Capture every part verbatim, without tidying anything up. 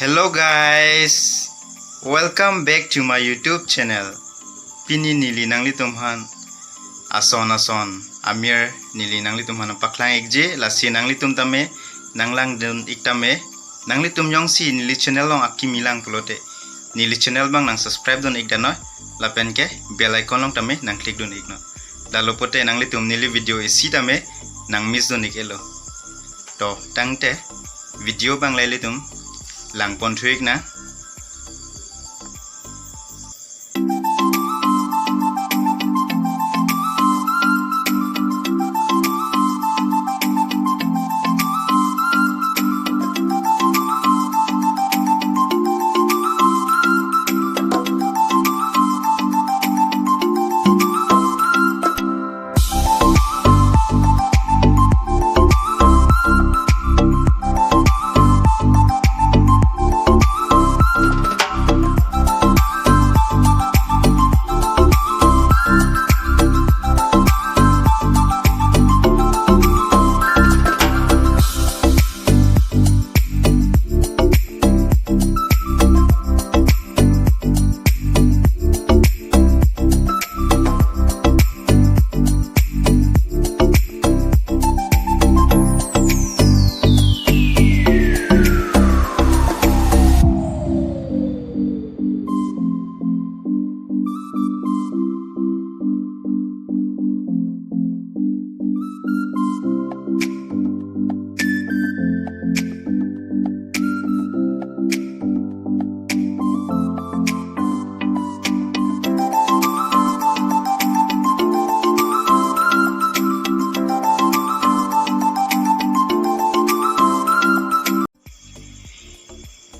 Hello guys, welcome back to my YouTube channel. Pini neli nanglitum aphan ason ason amir neli nanglitum aphan paklang ikji, lasi nanglitum tame nanglangdun ik tame, nanglitum jongsi neli channel along akimi lang pulote neli channel abang nang subscribe dun ik dannoi, lapen ke bell icon along tame nang click dun iknon. Lalo pote nanglitum neli video isi tame nang miss dun ik-elo. To tangte video abang le ilitum langpon thu iknang.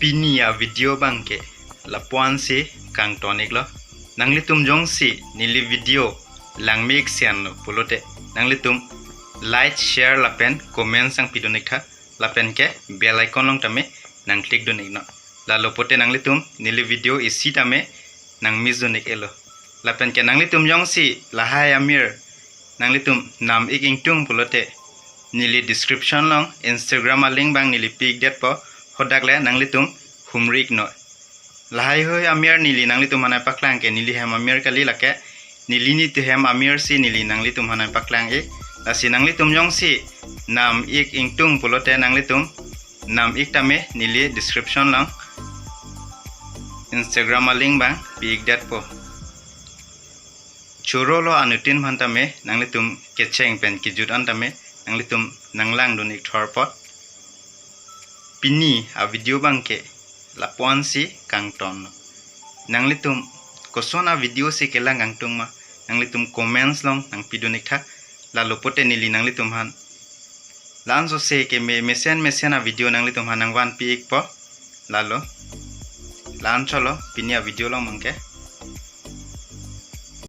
Pini a video abang ke lapu-ansi kangton iklo. Nanglitum jongsi neli video langme ik sianlo pulote nanglitum like, share lapen comment nang pidun iktha, lapen ke bell icon along tame nang click dun iknon. Lalo pote nanglitum neli video isi tame nang miss dun ik-elo. Lapen ke nanglitum jongsi lahai amir nanglitum nam ik ingtung pulote neli description along Instagram a link abang neli pi-ik detpo, hadak le nanglitum humri iknon. Lahai hui amir neli nanglitum aphan paklang ke neli hem amir kali, lake neli nitu hem amirsi neli nanglitum aphan paklang ik. Lasi nanglitum jongsi nam ik ingtung pulote nanglitum nam ik tame neli description along Instagram a link abang pi-ik detpo. Chorolo anuttin aphan tame nanglitum kecheng pen kejut an tame nanglitum nanglangdun ik thor apot. Pini a video abang ke lapu-ansi kangton. Nanglitum koson a video si kelang kangtung ma, nanglitum comments along nang pidun iktha. Lalo pote neli nanglitum aphan la-anso se ke me, mesen mesen a video nanglitum aphan nang vanpi ikpo. Lalo la-ancholo pini a video along abang ke.